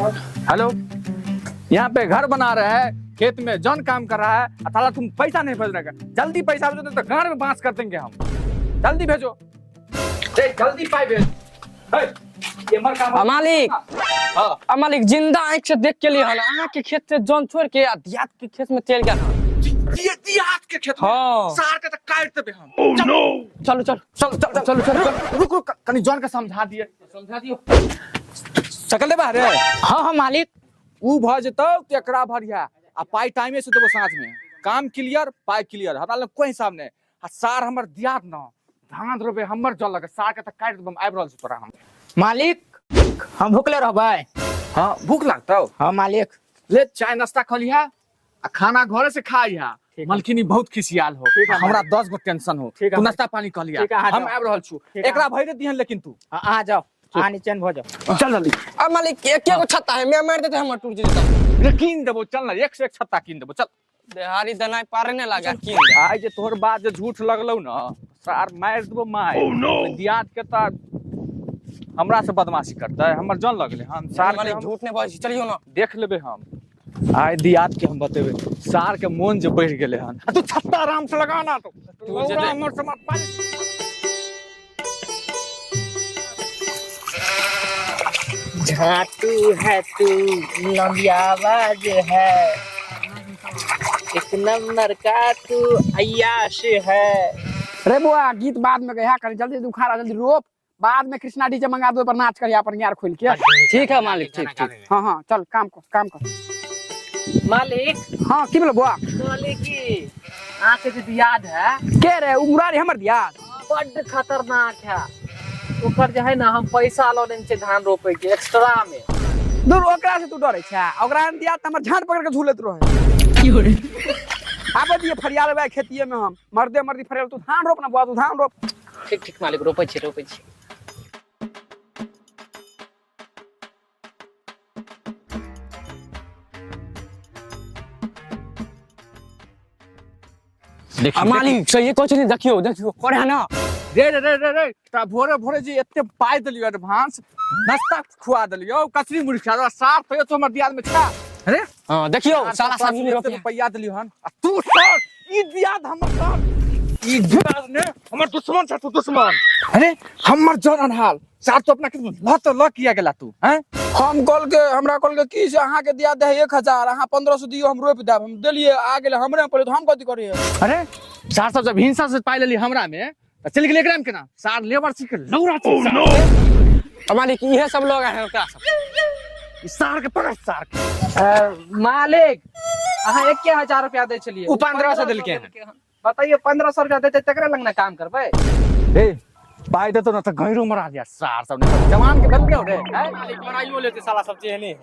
Hello, यहाँ पे घर बना रहा है, खेत में जन काम कर रहा है, और साला तुम पैसा नहीं भेज रहे। जल्दी पैसा भेजो, नहीं तो गाड़ में बांस कर देंगे हम। जल्दी भेजो। ए, जल्दी पाई भेज। ए, ये मर काम। आ मालिक। हाँ। आ मालिक, जिंदा आंख से देख के लिए हन, अहाँ के खेत से जन छोड़ के आ दियात के खेत में चल गेल हन। ये दियात के खेत में? हाँ। सार के तो काट देबे हम। चलू चलू। चल चल चल चल चल, रुक रुक, कनी जन के समझा दिए। समझा दियो। सकल दे बाहर। हाँ हाँ मालिक। ऊ भ जेतौ त एकरा भरिया आ पाई टाइमे से देबो। साँझ में काम क्लियर, पाई क्लियर, हमरा लग कोई हिसाब नहीं। आ सार हमर दियात न धान रोपे, हमर जल लगे, सार के त काटि देबो। हम आबि रहल छी तोरा हम। मालिक, हम भूखले रहबै? हाँ, भूख लागतौ? हाँ मालिक। ले, चाय नाश्ता खलिहा आ खाना घरे से खाइहा। ठीक है। मलकिनी बहुत खिसियाल हो। ठीक है। हमरा 10 गो टेंशन हो। ठीक है। तू नाश्ता पानी कर लिया। ठीक है, अहाँ हम जाओ। आबि रहल छु। ठीक है। एकरा भरि दिहन लेकिन तू। हाँ, अहाँ जाओ, अहाँ निचैन भऽ जाओ। चल जल्दी। आ मालिक, एके गो छत्ता है, मैं मार देते, हमर टूट जेतै। रे, कीन देबो, चल ना, एक से एक छत्ता कीन देबो, चल। देहारी दनाई पारे ने लागा कीन दे। आइ जे तोहर बात जे झूठ लगलौ न, सार मारि देबो मारि। दियाद के त हमरा से बदमाशी करतै? हमर जन लगले हम सार के। मालिक, हम झूठ नहीं बजै छी, चलियो ना। देख लेबै हम आइ दियाद के, हम बतेबै सार के। मोन जे बढ़ि गेलै हन। आ तू छत्ता आराम से लगा ना तो तू जे लौड़ा हमर समाज पानि। झाटू है तू, लंबी आवाज है, एक नंबर का तू अय्याश है। रे बुआ, गीत बाद में गया कर, जल्दी उखाड़ा, जल्दी रोप, बाद में कृष्णा डीजे मंगा दो पर नाच कर अपन यार खोल के। ठीक है मालिक, ठीक ठीक। हाँ हाँ, चल काम कर, काम कर। मालिक। हाँ, की बोलो बुआ? कहले कि अहाँके जे दियाद है। के रे उ मुरारी? हमर दियाद? बड्ड खतरनाक है। ओकर जे है ना, हम पैसा लऽ लेने छियै धान रोपे के एक्स्ट्रा में। दूर, ओकरा से तू डरे छै? ओकरा दिया त हमर झाड़ पकड़ के झूलत रहे। आबे दिए, फरिया लेबै खेतिए में हम मर्दे मर्दी फरिया। तू धान रोप ना बुआ, तू धान रोप। ठीक ठीक मालिक, रोपै छी, रोपै छी। आ मालिक, सही कहै छथिन, देखियो देखियो करे है ना। रे रे रे रे रे, तोरा भोरे भोरे जे एते पाइ देलियो, एडवांस नाश्ता खुआ देलियो, कचरी मुरही खिया देलियो, सार तैयो तो हमर दियाद में छा अरे। हाँ, देखियो साला सब्जी एते रोपे। रुपैया देलियो हन आ तू सर ई दियाद हमर, सर ई दियाद ने हमर दुश्मन छ, तू दुश्मन। अरे हमर जन अनहाल सार, तो अपना के ल तो ल किया गेला तू हैं? हम कल के हमरा कल के की से अहाँ के दिया दे 1000, अहाँ 1500 दियो, हम रोपि देब। हम देलिए, आ गेलै हमरे पर, तो हम कथी करिए? अरे सार सब जब हिंसा से पाइ लेली हमरा में त चलि गेलै एकरा में केना? सार लेबर सीख लौरा छै सार। आ मालिक, इहे सब लोग है ओकरा सब। ई सार के पकड़, सार के। मालिक, अहाँ 1000 रुपया दै छलियै। उ 1500 देलकै हन। बताइए, 1500 रुपया देतै तकरे लग ना काम करबै? ए, पाइ देतो न त गैरो मरा दिया सार सब, नहीं जवान के बन रे हैं? मालिक, मराइयो लेते साला सब जेहने है।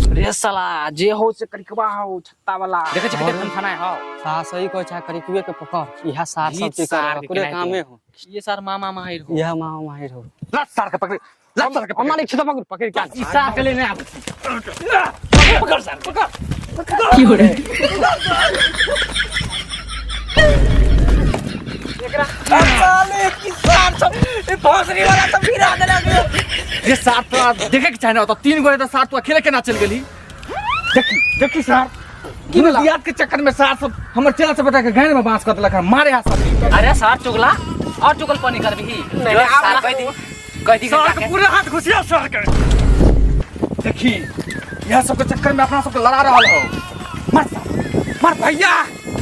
रे साला, जे हो से करिकवा हो छत्ता वाला। देखै छी कते थनथनाय हो। हाँ, सही कहै छै, करिकवे के पकड़, इहा सार सब के सार कर के ओकरे केनाहिते। कामे हो। ये सार मामा माहिर हो। इहा मामा माहिर हो। लत सार के पकड़, लत सार के आ पकड़। मालिक, छता पकड़ पकड़ के ई सार के लेने आबै छी। पकड़ सार, पकड़। ये सार तोरा देखे के चाहे ना, तो तीन गो तो सार तू अकेले केना चल गेली? देखी देखी सार की दियाद के चक्कर में सार सब हमर चेला सब बता के गाय में बांस कर देलक हन, मारे हा सब। अरे सार चुगला और चुगल पानी करबिही? सार कह दी, कह दी। सार के पूरे हाथ घुसिया सार के। देखी, यह सब के चक्कर में अपना सबके लड़ा रहल हो। मर सार, मर। भैया,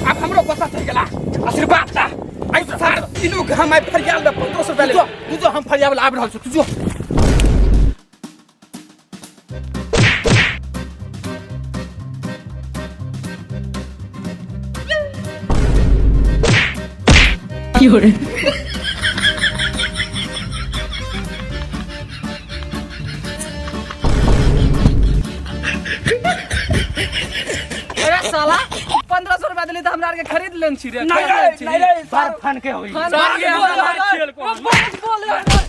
अब हमरो गुस्सा चढ़ गेला, आशीर्वाद ता आई सार तीनू के हम आई फरियाल में 1500 रुपया ले। तू जो, हम फरिया वाला आबि रहल छी, तू जो। अरे साला, 1500 रुपया देली तऽ हमरा आर के खरीद लेन छी रे। नहीं रे, नहीं रे सार। फन के होई। सार के बोल, बोल, बोल।